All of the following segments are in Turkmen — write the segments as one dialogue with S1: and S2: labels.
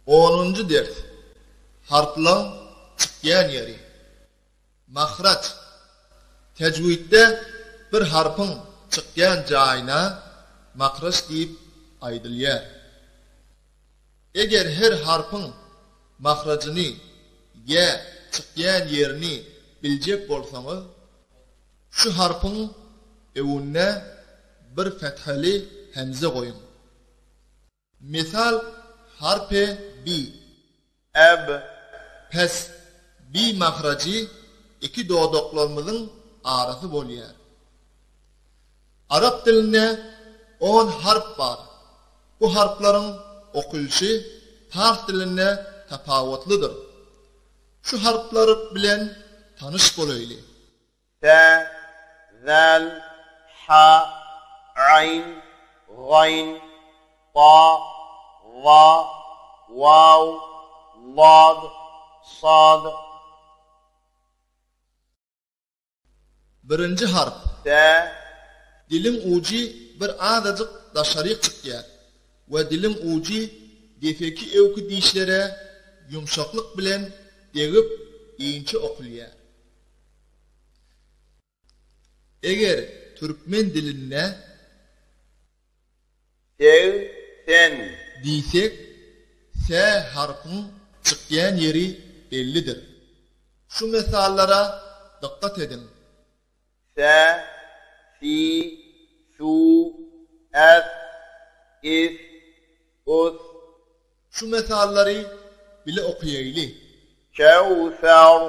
S1: Onunjy ders. Harplaň çykýan ýeri. Mahraç. Tejwidde bir harpyň çykýan jaýyna mahraç diýip aýdylýar. Eger her harpyň mahrajyny ýa çykýan ýerini biljek bolsaňyz, şu harpyň öňünde bir fetheli hemze goýuň. Mysal, harpy bi.
S2: Eb.
S1: Pes, bi mahrajy iki dodaklarymyzyň arasy bolýar. Arap dilinde on harp bar. Bu harplaryň okylyşy pars dilinde tapawutlydyr. Şu harplar bilen tanyş bolaýly.
S2: Tä, Zäl, Hä, Aýn, Gaýn, Ta, Za, Waw, Zad, Sad.
S1: Birinji harp.
S2: Tä.
S1: Diliň ujy bir azajyk daşaryk çykýar we diliň ujy defeki-ewki dişlere ýumşaklyk bilen degip inçe okulýar. Eger türkmen dilinde.
S2: Seg, sen.
S1: Diýsek, s harpyň çykýan ýeri bellidir. Şu mysallara dykgat ediň.
S2: Sä, si, su, äs, is, us.
S1: Şu mysallary bile okaýaýly.
S2: Kewser,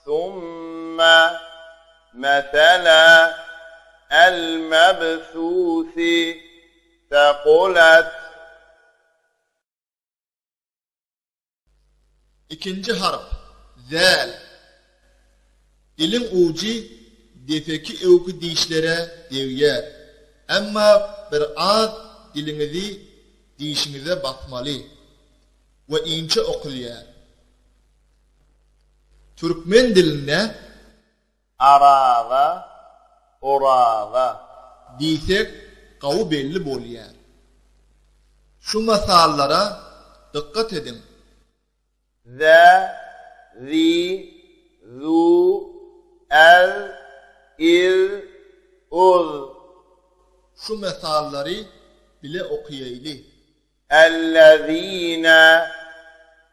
S2: summa, mesele, el-mebsusi, sekulet.
S1: Ikinji harp, zäl. Diliň ujy defeki-öwki dişlere degýär. Emma bir az diliňizi dişiňize basmaly we inçe okulýar. Türkmen dilinde.
S2: Araza, oraza.
S1: Diýsek gawy belli bolýar. Şu mysallara dykgat ediň.
S2: Zä, zi, zu, äz, iz, uz.
S1: Şu mysallary bile okaýaýly.
S2: Ellezine,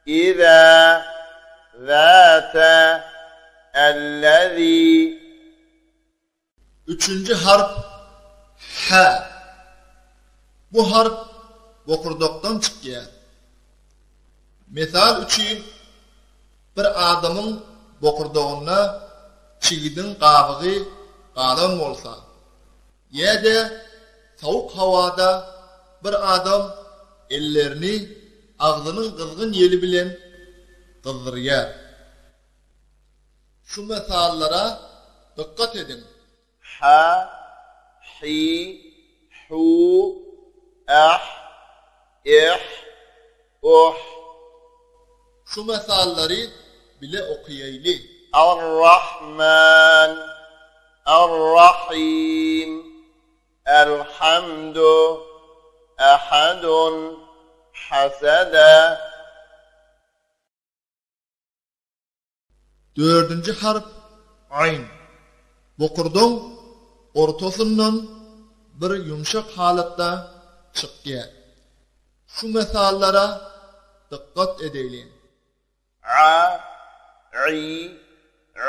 S2: iza, zate, ellezi.
S1: Üçünji harp H. Bu harp bokurdakdan çykýar. Mysal üçin, bir adamyň bokurdagynda çigidiň gabygy galan bolsa, Ýa-da sowuk howada bir adam ellerini agzynyň gyzgyn ýeli bilen gyzdyrýar. Şu mysallara dykgat ediň.
S2: Ha, hi, hu, ah, ih, uh.
S1: Şu mysallary bile okaýaýly.
S2: Ar-Rahman, Ar-Rahym, Elhamdu, Ehadun, Hasada.
S1: Dördünji harp aýn. Bokurdagyň ortasyndan bir ýumşak halatda çykýar. Şu mysallara dykgat edeýliň.
S2: A, I,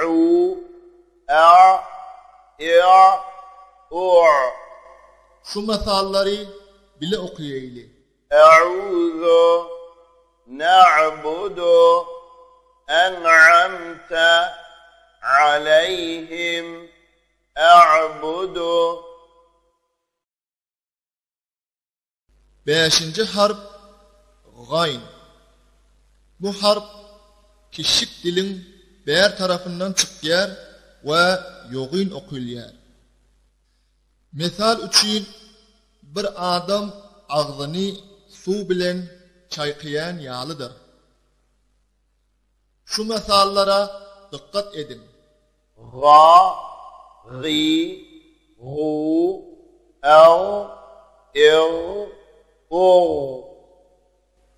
S2: U, A, I, U.
S1: Şu mysallary bile okaýaýly.
S2: E'uzu, na'budu, en'amte, aleýhim, a'budu.
S1: Bäşinji harp gaýn. Bu harp kiçjik diliň bär tarapyndan çykýar we ýogyn okylýar. Mysal üçin, bir adam agzyny suw bilen çaýkaýan ýalydyr. Şu mysallara dykgat ediň.
S2: Ga, gy, gu, ag, ig, ug.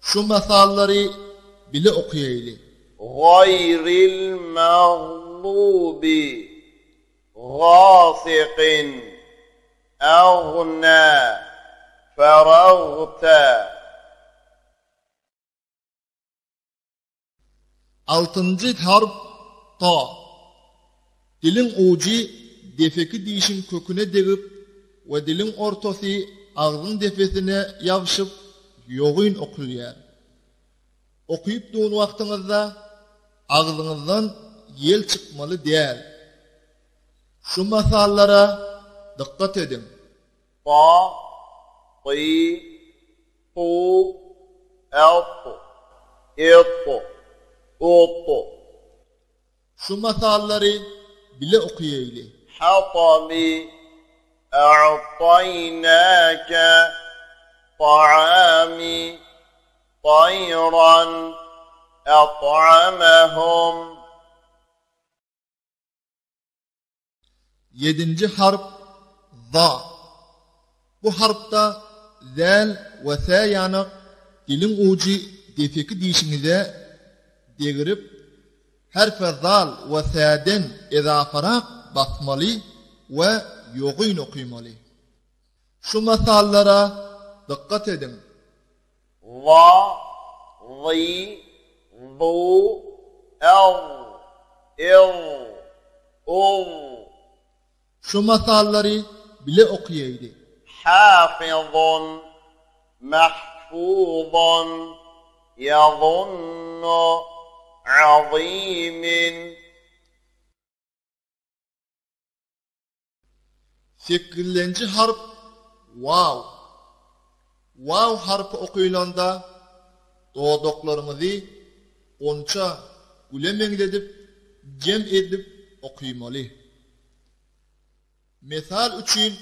S1: Şu mysallary bile okaýaly.
S2: Gaýril maglubi gasykin agna faragta.
S1: Altynjy harp ta. Diliň ujy depeki dişiň köküne degip we diliň ortasy agzyň depesine ýabşyp ýogyn okulýar. Okyp duran wagtyňyzda agzyňyzdan ýel çykmaly däl. Şu mysallara dykgat ediň.
S2: Ta, ty, tu, et, it, ut.
S1: Şu mysallary bile okaýaly.
S2: Hatami, a'taýnaka, ta'ami, taýran, at'amahum.
S1: Ýedinji harp za. Bu harpda zäl we sä ýanak diliň ujy depeki dişiňize degirip, herfe zal we säden ezafarak basmaly we ýogyn okymaly. Şu mysallara dykgat ediň.
S2: Za, zy, zu, ez, iz, uz.
S1: Şu mysallary bile okaýaýly.
S2: Hafizun, mahfuzun, ýazunnu, azymin.
S1: Sekizlenji harp waw. Waw harpy okylanda dodaklaryňyzy gonça güle meňzedip jem edip okymaly. Mysal üçin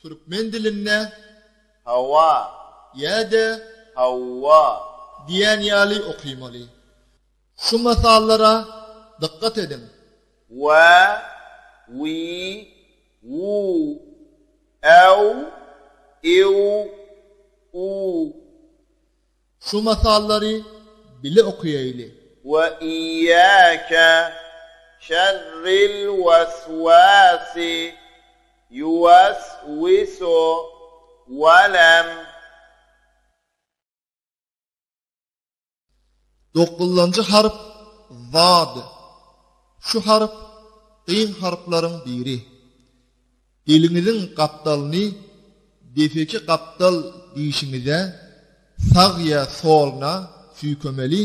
S1: türkmen dilinde
S2: Hawa.
S1: Ýa-da
S2: Hawa.
S1: Diýen ýaly okymaly. Şu mysallara dykgat ediň.
S2: Wa, wi, wu, ew, iw, u.
S1: Şu mysallary bile okaýaýly.
S2: We iýýäke şerril weswasi ýuweswisu welem.
S1: Dokuzynjy harp zad. Şu harp kyn harplaryň biri. Diliňiziň gapdalyny depeki gapdal dişiňize sag ýa soluna süýkemeli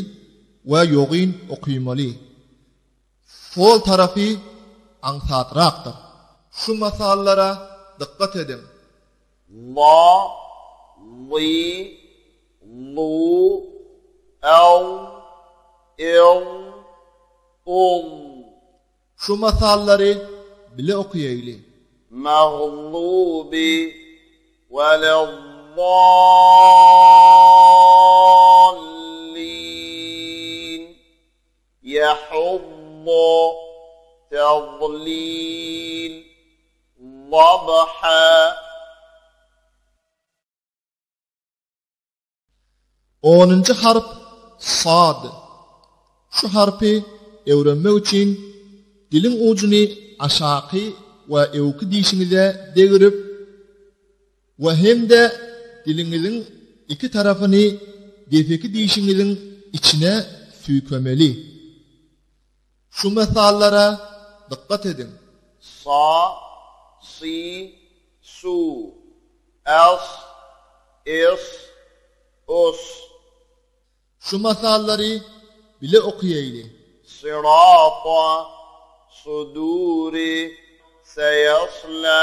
S1: we ýogyn okymaly. Sol tarapy aňsatrakdyr. Şu mysallara dykgat ediň.
S2: Za, zy, zu, ez, iz, uz.
S1: Şu mysallary bile okaýaýly.
S2: Maglubi welezzallin ýahuddu tazlil Zabha.
S1: Onunjy harp sad. Şu harpy öwrenmek üçin diliň ujuny aşaky we öňki dişiňize degirip we hem-de diliňiziň iki tarapyny depeki dişiňiziň içine süýkemeli. Şu mysallara dykgat ediň.
S2: Sa, si, su, es, is, us.
S1: Şu mysallary bile okaýaýly.
S2: Syrata, suduri, seýasla.